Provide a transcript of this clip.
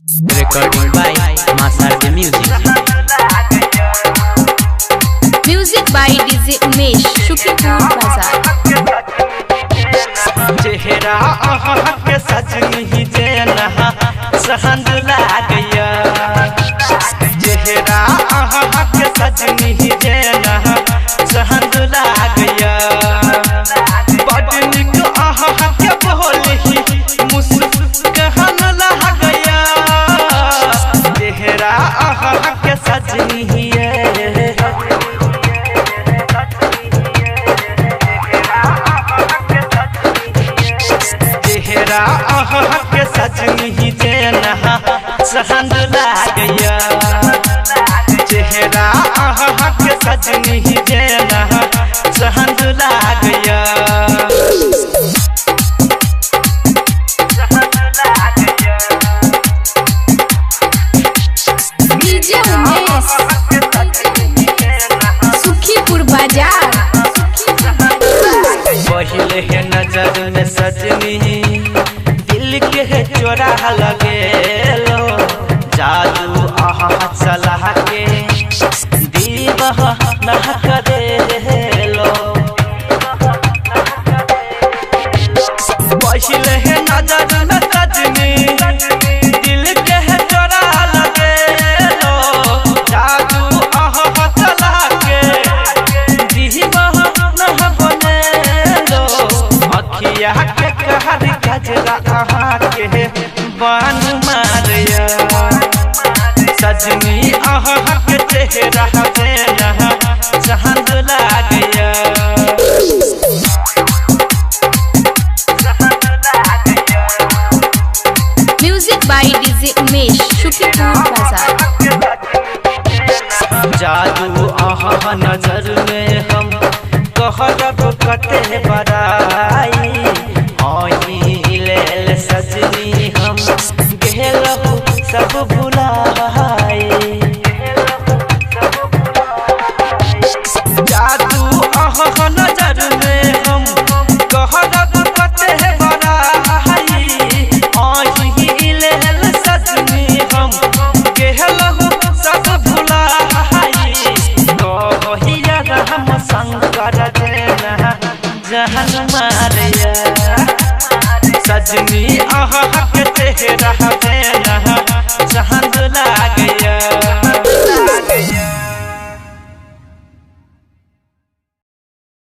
Recording by Masarde Music. Music by DJ Umesh, Shukipur Bazaar. चेहरा अहाँ के सजनी जेना सहन लागैया। चेहरा अहाँ के सजनी जेना सहन लागैया। बड नीक अहाँ के बोलही मुस्कान लागैया। चेहरा अहाँ के सजनी चेहरा अहाँ के सजनी जेना सहन लागैया। चेहरा अहाँ के सजनी जेना सहन लागैया। DJ Umesh, Sukhipur Bazaar. पहले है नजर में सजनी दिल के है चोरा लगे लो जादू आहा चला के दीवाह नहक दे लो। पहले है नजर में सजनी दिल के है चोरा लगे लो जादू आहा चला के दीवाह नह बने लो। अखिया के कहर गजरा अहाँ के बान मारिया। सजनी अहाँ के चेहरा देना चांद लागैया। Music by DJ Umesh, Shukipur Bazaar. जादू अहाँ नजर में हम कहरब कते बड़ाई अहीं लेल सजनी हम गेलहु सब भुलाई। जादू अहाँ नजर में हम कहरब कते बड़ाई अहीं लेल सजनी हम गेलहु सब भुलाई। कहिया हम शंकर जेना जहन मारिया। सजनी अहाँ के चेहरा देना चांद लागैया।